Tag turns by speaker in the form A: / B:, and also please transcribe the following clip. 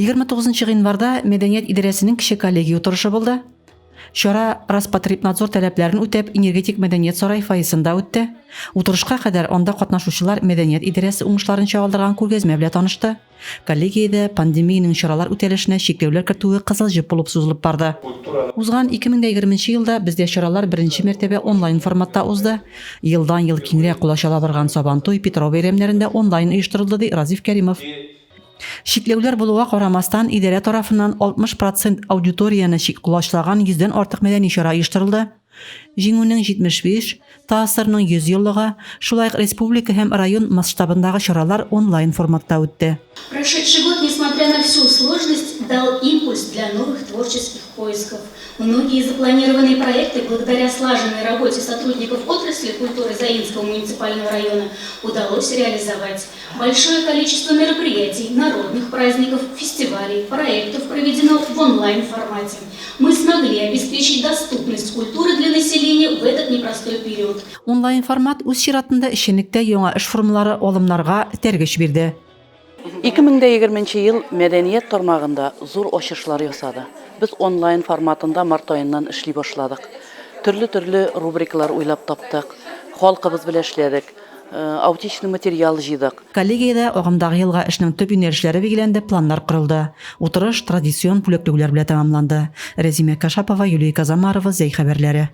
A: 29 гыйнварда мәдәният идарәсенең кече коллегия утырышы булды. Чара Роспотребнадзор таләпләрен үтәп Энергетик мәдәният сарае фойесында үтте. Утырышка кадәр анда катнашучылар мәдәният идарәсе уңышларын чагылдырган күргәзмә белән танышты. Коллегиядә пандемиянең чаралар үтәлешенә чикләүләр кертүе кызыл җеп булып сузылып барды. Узган 2020 елда бездә чаралар беренче мәртәбә онлайн форматта узды. Елдан-ел киңрәк колач ала барган Сабантуй, Питрау бәйрәмнәрендә онлайн оештырылды, ди Разиф Кәримов. Чикләүләр булуга карамастан, идарә тарафыннан 60 процент аудиторияне колачлаган йөздән артык мәдәни чара оештырылды. Җиңүнең 75, ТАССРның 100 еллыгы, шулай ук республика һәм район масштабындагы чаралар онлайн форматта үтте.
B: Прошедший год, несмотря на всю сложность, дал импульс для новых творческих поисков. Многие запланированные проекты благодаря слаженной работе сотрудников отрасли культуры Заинского муниципального района удалось реализовать. Большое количество мероприятий, народных праздников, фестивалей, проектов проведено в онлайн-формате. Мы смогли обеспечить доступность культуры для населения в этот непростой период.
A: Онлайн-формат үз чиратында эшчәнлектә яңа эш формалары, алымнарга этәргеч бирде.
C: 2020 ел мәдәният тармагында зур ачышлар ясады. Без онлайн форматында март аеннан эшли башладык. Төрле-төрле рубрикалар уйлап таптык, халкыбыз белән эшләдек, аутичный материал җыйдык.
A: Коллегиядә агымдагы елга эшнең төп юнәлешләре билгеләнде, планнар корылды. Утырыш традицион бүләкләүләр белән тәмамланды. Рәзимә Кашапова, Юлия Казамарова, Зәй хәбәрләре.